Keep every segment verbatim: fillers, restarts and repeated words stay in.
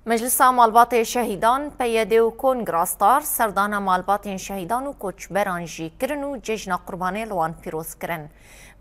Meclisa Malbatê Şehîdan, P Y D û Kongra Star serdana malbatên şehîdan û koçberan jî kirin û cejna Qurbanê li wan pîroz kirin.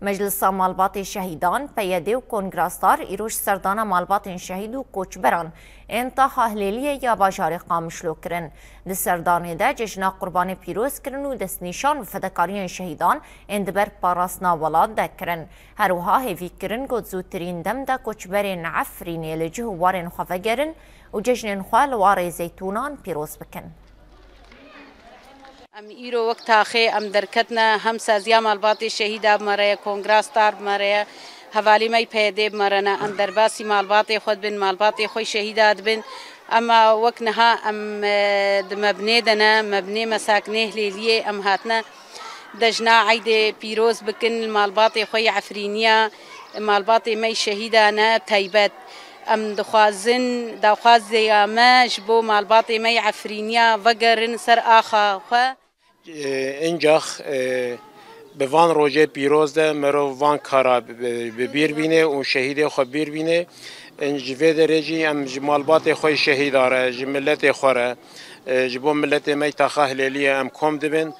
Meclisa Malbatê Şehîdan, P Y D û Kongra Star îroj serdana malbatên şehîd û koçberan ên Taha Hilêliyê ya bajarê Qamişlo kirin. Di serdanê de cejna Qurbanê pîroz kirin û destnîşan bi fedekariyên şehîdan ên di ber parastina welat de kirin. Her wiha hêvî kirin ku di zûtirîn dem de koçberên Efrînê li cih û warên xwe vegerin û cejnên xwe li warê Zeytûnan pîroz bikin. Em îro wek taxê em derketine, hem saziya malbatê şehîda bi me re ye, Kongra Star bi me re ye, hevalî me yê P Y D bi me re ne. Em derbasî malbatê xwe dibin, malbatê xwe yê şehîda dibin. Ema wek niha em, e, di mebnê de ne, mebnê me sakinê Hilêliyê em hatine dejna eydê pîroz bikin li malbatê xwe yê Efrîniya, malbatê me yê şehîda ne taybet. Em dixwazin daxwazeya me ji bo malbatê me yê Efrîniya vegerin ser axa xwe. Încax, e, bi van rojê pîroz de mirov van kara bi, bi bîr bîne û şehîdê xwe bîr bîne. Ji vê derê jî em ji malbatê xwe yê şehîda re, ji miletê xwe re, e, ji bo miletê me yê Taxa Hilêliyê em kom dibin.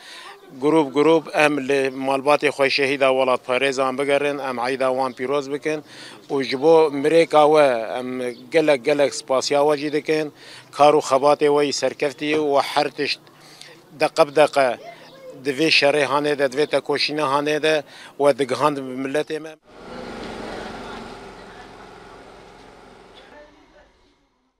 Grûp grûp em li malbatê xwe şehîda welatparêzan bigerin, em eyda wan pîroz bikin û ji bo mirêka we em gelek gelek spasiya we jî dikin. Kar û xebatê we yî serkeftî û her tişt deqe bi deqe di vê şerê hanê de, di vê tekoşîna hanê de we digihand bi miletê me.